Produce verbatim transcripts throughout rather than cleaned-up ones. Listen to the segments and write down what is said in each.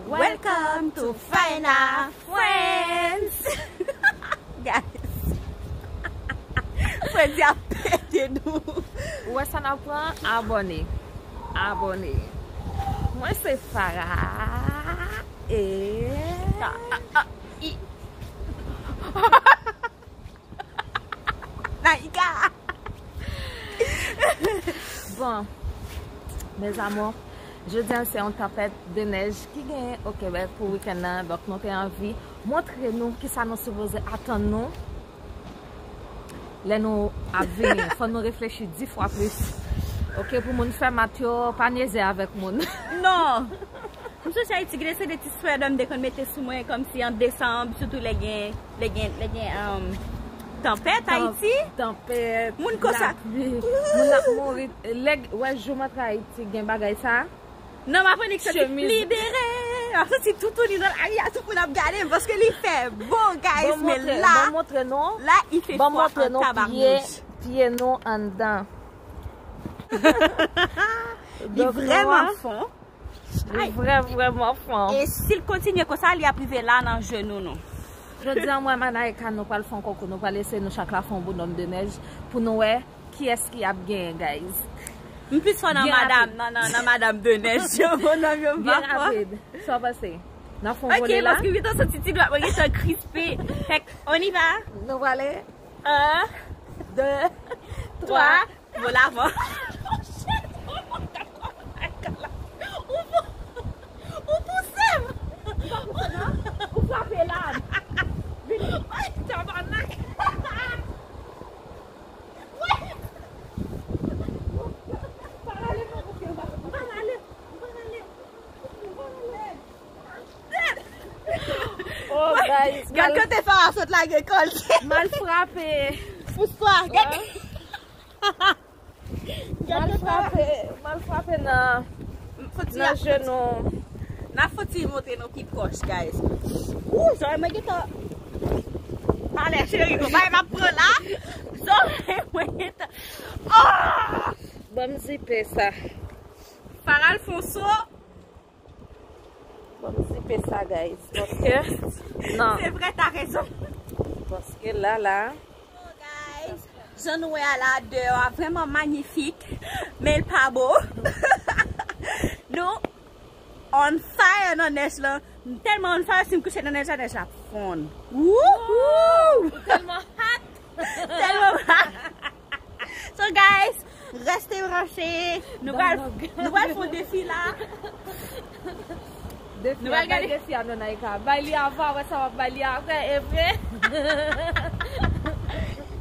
Welcome to Fina Friends! Guys, Freddy ap pede nou. Ou wè sa n ap pran? Abòne. Abòne. Mwen se Farah. E. Naïka! Bon, mes amours, jodi a se yon tanpèt de nèj ki genyen o Kebèk pou wikenn nan. Donk, nou te anvi montre nou kisa nou sipoze atann nou lè nou ap vini. Fò nou reflechi dis fwa plis. Oke, pou moun fè mat yo, pa nyeze avèk moun. Non! M sonje Ayiti, gen de se de ti swèdè m te konn mete sou mwen kòmsi an desanm, sitou lè gen, lè gen, lè gen, um, tanpèt Ayiti. Tanpèt, moun konsa lapli, moun ap mouri. Lè, wè, jou m antre Ayiti, gen bagay sa. Non, m aprann ke se libere. M ap santi toutouni nan lari a, tout moun ap gade m paske li fè bon, guys, men la, la, il fait froid en tabarnouche. Pye nou anndan. Li vrèman fon. Li vrè, vrèman fon. E si l kontinye konsa, li ap rive la nan jenou nou. Jodi a, mwen, Manaïka, nou pral fè yon konkou. Nou pral eseye nou chak la fè yon bonòm de nèj pou nou wè kiyès ki ap genyen, guys. M plis fò nan madam, nan, nan, nan madam de nèj. Yo, bonòm yo, m pa fò. Byen rapid. Sa w panse? N ap fè yon vole la? Ok, paske m gentan santi ti dwèt mwen gentan krispe. Fèk, on y va. Nou prale? Un, deux, trois. Bon, lavan. Ou pou-, ou pouse m. Ou frape la. Vini. Ay, tabarnak. Wi. Pa rale non, paske m pa, m pa rale. M pa rale. M pa rale. Oh, guys, gad kote Farah sot lage kò l. Mal frape. Pouse twa, gad. Mal frape, mal frape nan, nan jenou. N ap fouti montre nou pi pwòch, guys. Ou, zòrèy mwen gentan. Ale, cheri, nou bay m ap pran la. Zòrèy mwen gentan. Oh! Ban m zipe sa. Farah al fon so. Ban m zipe sa, guys. Paske, non. Se vre, ta rezon. Paske la, la. Oh, guys, jan nou wè a la, deyò a vrèman manyifik, men l pa bo. Nou on fire nan nèj lan. M tèlman on fire, si m kouche nan nèj la, nèj la ap fonn. Wouhou! Ou tèlman hot! Tèlman hot! So, guys, reste branche. Nou pral, nou pral fè yon defi la. Defi a, bay defi a, non, Naïka. Bay li avan, apre sa w ap bay li apre, e vre.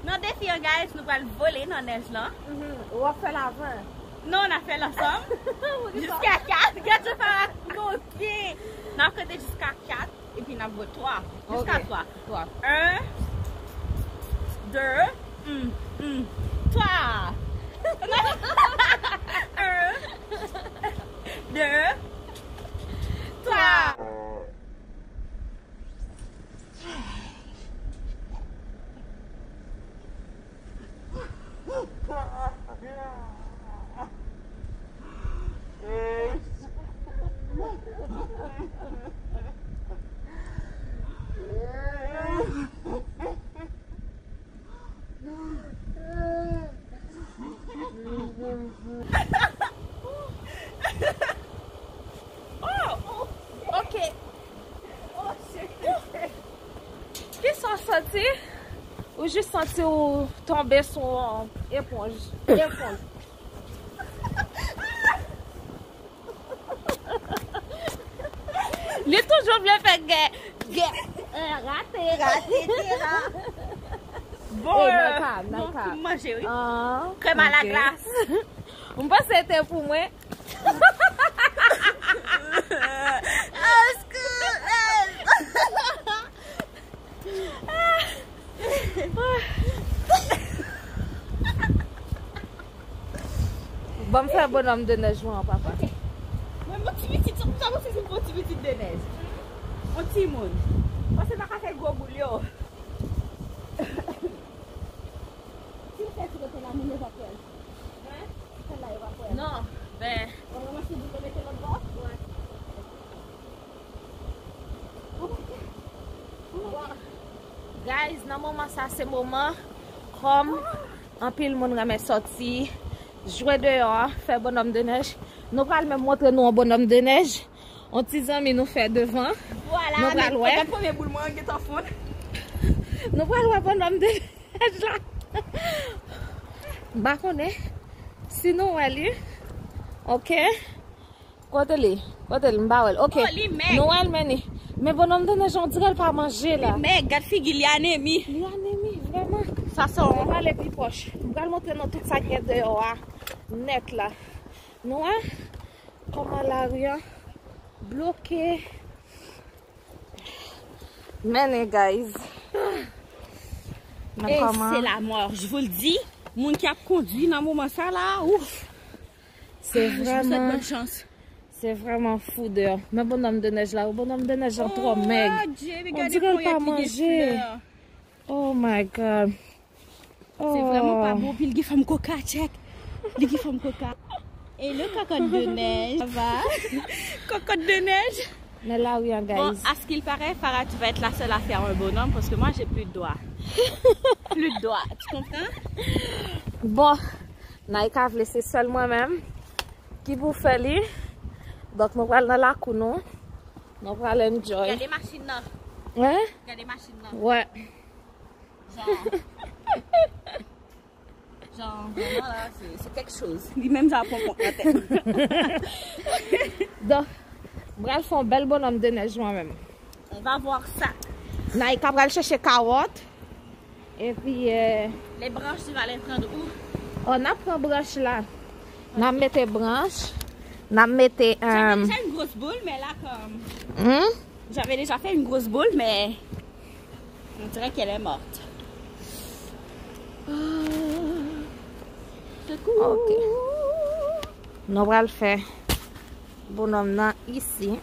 Nan defi an, guys, nou pral vole nan nèj lan. Mhm. W ap fè l avan? Non, n ap fè l ansanm. Jiska kat. Gad sa, Farah. Ok. N ap konte jiska kat. Epi n ap go twa. Jiska twa. Twa. Un, de, un, un, twa. Un, de, twa. Oh, oh, ok. Kisa w santi? Ou jis santi w tonbe sou yon eponj. Eponj. Li toujou vle fè gè. Gè. Eh, rate, rate, tera. Bon, eh, Naïka, Naïka. Manje, wi. Ah, krèm a la glas. M panse se te pou mwen. Ban m fè bonòm de nèj mwen an, papa. Ok. Mwen, yon ti pitit, sa, sa, se yon ti pitit de nèj. Yon timoun. Paske pa ka fè gwo boul yo. Si m fè ti kote la, moun yo va pran. Hein? Sèl la yo pa kwè. Non, ben. Ou ranmase boul yo mete lòt bò? Wi. Guys, nan moman sa, se moman kòm anpil moun renmen sòti, jwe deyò, fè bonòm de nèj. Nou pral menm montre nou yon bonòm de nèj. Yon ti zanmi nou fè devan. Vwala, nou pral wè. Gad premye boul mwen gentan fonn. Nou pral wè bonòm de nèj la. M pa konnen si nou wè li. Ok. Kote li? Kote li? M pa wè l. Ok. Oh, li mèg. Nou wè l, men li. Men bonòm de nèj, on dirè l pa manje la. Li mèg, gad figi l, li anemi. Li anemi, vrèman. Sa se yon. M pral ale pi pwòch. M pral montre nou tout sa k gen deyò a. Nèt la. Nou wè? Kòman lari a bloke. Men, guys. Men kòman? Et c'est la mort. Je vous le dis, moun ki ap kondwi nan moman sa la, ouf. Se vrèman, je vous souhaite bonne chance. Se vrèman fou deyò. Men bonòm de nèj la, bonòm de nèj la twò mèg. Oh, Dieu, on dirè l pa manje. Oh my God. Se vrèman pa bon, pi l gen fòm koka, tchèk. Li gen fòm koka. Et le cocotte de neige, ça va? Cocotte de neige. Men lari a, guys. Bon, à ce qu'il paraît, Farah, tu vas être la seule à faire un bonhomme parce que moi, j'ai plus de doigts. Plus de doigts, tu comprends? Bon, Naïka vle se sèl mwen menm ki pou fè li. Donk, nou pral nan lakou nou. Nou pral enjoy. Gade machin nan. Hein? Gade machin nan. Wè. Jan, jan, vrèman la, se, se kèk choz. Li menm jan ap pran kont nan tèt. Donk, m pral fè yon bèl bonòm de nèj mwen menm. On va voir ça. Naïka pral chèche kawòt. Epi, euh, les branches, tu vas les prendre où? Oh, n ap pran branch la. N ap mete branch. N ap mete, j'avais euh, déjà une grosse boule, mais là, comme, hmm? J'avais déjà fait une grosse boule, mais on dirait qu'elle est morte. Ah, secours. Ok. Nou pral fè bonòm nan isi.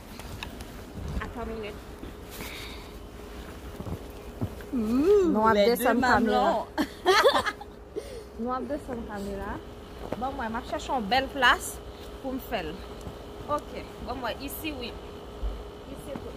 Attends une minute. Ouh, nou ap desann kamera. Nou ap desann kamera. Bon, mwen, m ap chèche yon bèl plas pou m fè l. Ok. Bon, mwen, isi, wi. Isi, tou.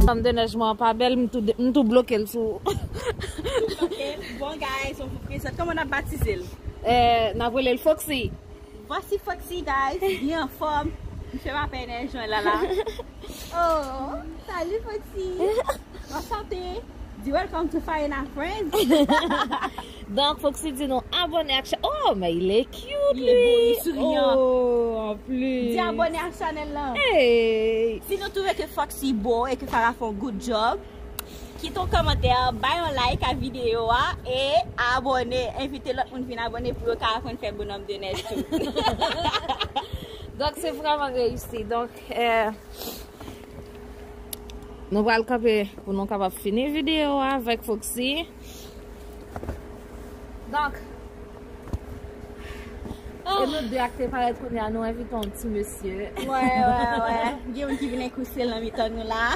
Fanm de nèj mwen an pa bèl, m tou de-, m tou bloke l sou. Tou bloke l. Bon, guys, on vous présente. Kòman n ap batize l? Eh, n ap rele l Foxy. Voici Foxy, guys. Li anfòm. Misye pa pè nèj mwen la la. Oh, salut Foxy. Enchanté. Di welcome to Farina Friends. Donk, Foxy di nou abone ak cha-, oh, men il est cute, li. Li bo, li souriyan. Oh, an plis. Di abone ak chanèl lan. Hey. Si nou twouve ke Foxy bo e ke Farah fè yon good job, kite yon kòmantè, bay yon like a videyo a e abone. Envite lòt moun vin abone pou yo ka aprann fè bonòm de nèj tou. Donk, se vrèman reyisi. Donk, eh, nou pral kanpe pou nou kapab fini videyo a avèk Foxy. Donk, e nou de ak te parèt kounye a, nou envite yon ti mesye. Wè, wè, wè. Gen moun ki vin enkouse l nan mitan nou la.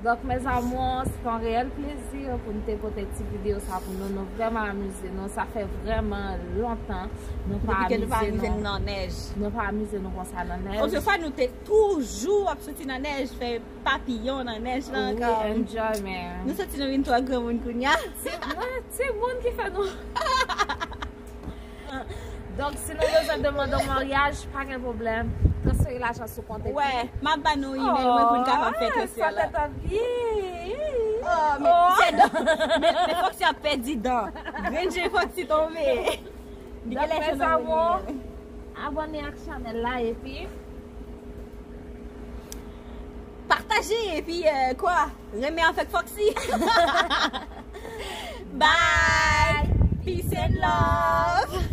Donk, mes amours, se yon reyèl plezi pou n te pote ti videyo sa pou nou. Nou vrèman amize nou. Sa fè vrèman lontan nou pa amize nou nan nèj. Nou pa amize nou konsa nan nèj. Otrefwa, nou te toujou ap soti nan nèj, fè papiyon nan nèj lan. Wi, enjoy, man. Nou santi nou vin twò granmoun kounye a. Se, mwen, se moun ki fè nou. Donk, si nou bezwen demande yon maryaj, pa gen pwoblèm. Transfere lajan sou kont epi. Wè, m ap ba nou imèl mwen pou n kapab fè transfè la. Sa tèt anvi. Oh, men se dan. Men, men Foxy ap pèdi dan. Grenn je Foxy tonbe. Li Donk, genlè mes jan nan amours, men. Abòne ak chanèl la epi Pataje epi euh, kwa? Renmen avèk Foxy. Bye. Peace and love.